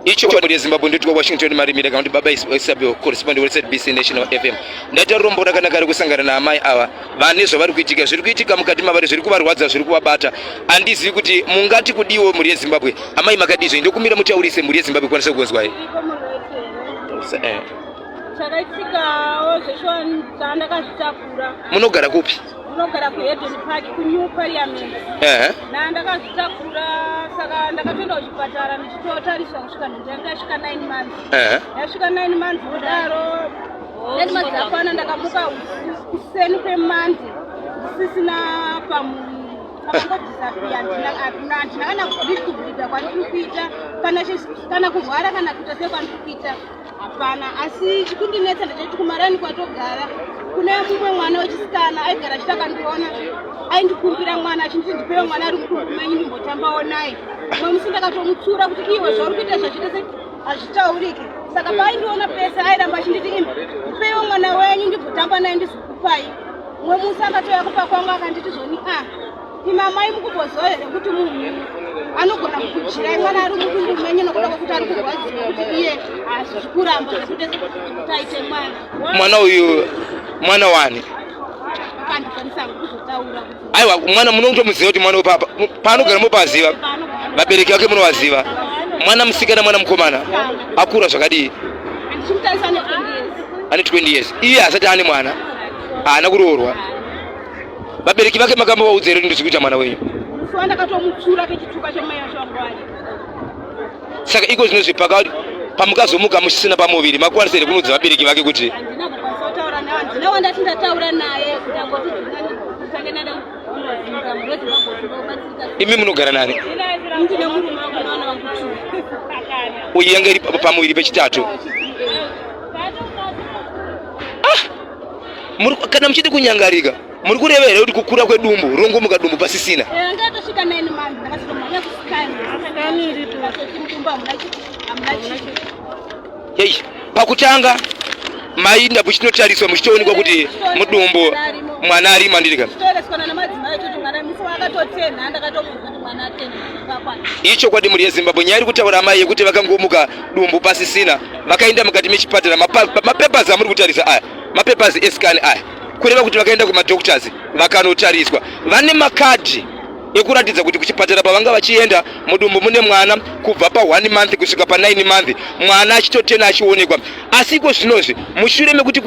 Ichokwadi yeZimbabwe, ndotwa Washington Marimira, kana kuti Baba Isabel, correspondent weZBC National FM. Ndaita rombo rakanaka rekusangana naamai ava vane zvavari kuitika, zviri kuitika mukati mavari, zviri kuvarwadza, zviri kuvabata. Handizivi kuti mungati kudiwo mhuri yeZimbabwe. Amai, makadii zvenyu? Ndokumira mutaurise mhuri yeZimbabwe ikwanise kunzwai. Chakaitikawo zveshuwa, ndakazvitakura. Munogara kupi? Unogara kuHedon Park, kuNew Parliament. Ndakazvitakura, saka ndakatoenda kuchipatara ndichitotariswa kusvika nhunzi yangu yasvika 9 months. Yasvika 9 months kudaro, 9 months akwana, ndakamuka kuseni kweMonday ndisisina pamuviri, pakangodisappear. Handina kana kubleeda kwandiri kuita, kana kurwara, kana kuita sei kwandiri kuita, hapana. Asi chikundinetsa ndechekuti kumaraini kwatogara kune mumwe mwana wechisikana aigara achiti akandiona aindikumbira mwana, achinditi, "Ndipewo mwana ari mudumbu menyu ndimbotambawo naye." Mumwe musi ndakatomutsura kuti, "Iwe, zvauri kuita zvachiita se hazvitauriki." Saka paaindiona pese airamba achinditi, "Imi, ndipewo mwana wenyu ndimbotamba naye, ndizokupai." Mumwe musi akatouya kupa kwangu akanditi zvoni, "A, imi amai, mukumboziva here kuti munhu anogona kukujirai mwana ari mudumbu menyu nokuda kwekuti ari kurwadziwa kuti iye hazvisi kuramba zvekuti kuti aite mwana?" Mwana uyu mwana wani? Pandikwanisa kuzotaura kuti. Aiwa, mwana munotomuziva kuti mwana wepapa paanogara mupaziva? Vabereki vake munovaziva? Mwana musikana, mwana mukomana? Akura zvakadii? Handichimutarisa, ane 20 years. Ane 20 years. Iye asati ane mwana, haana kuroorwa. Vabereki vake makambovaudza here kuti ndiri kuita mwana wenyu? Musi wandakatomutsura kechituka chemai vacho vangu vari. Saka iko zvinozvi pakati pamukazomuka musisina pamuviri, makwanisa here kunoudza vabereki vake kuti? Handina kukwanisa kutaura naye, handina wandati ndataura naye, kuti angoti nditange ndada kunobvunza mhuri weZimbabwe kuti ndobatsirika. Imi munogara nani? Ndine murume wangu nevana vangu two. Uyu yange iri pamuviri pechitatu. Kana muchiti kunyangarika, muri kureva here kuti kukura kwedumbu rongomuka dumbu pasisina? Ngatosvika 9 months, ndakasitomhanya kuscan, mudumbu hamuna chinhu. Hei, pakutanga mainda muchinotariswa, muchitoonekwa kuti mudumbu mwana arimo, andirika? Chitoereswana namadzimai etoti mwana musi waakatotena, ndakatomuudza kuti mwana atena pakwana. Ichokwadi mhuri yeZimbabwe, nyaya iri kutaura amai yekuti vakangomuka dumbu pasisina, vakaenda mukati mechipatara. Mapapers amuri kutarisa aya, mapapers escan aya, kureva kuti vakaenda kumadoctors vakanotariswa. Vane makadhi ekuratidza kuti kuchipatara pavanga vachienda, mudumbu mune mwana kubva pa1 month kusvika pa9 month, mwana achitotena, achionekwa. Asi iko zvinozvi mushure mekuti kune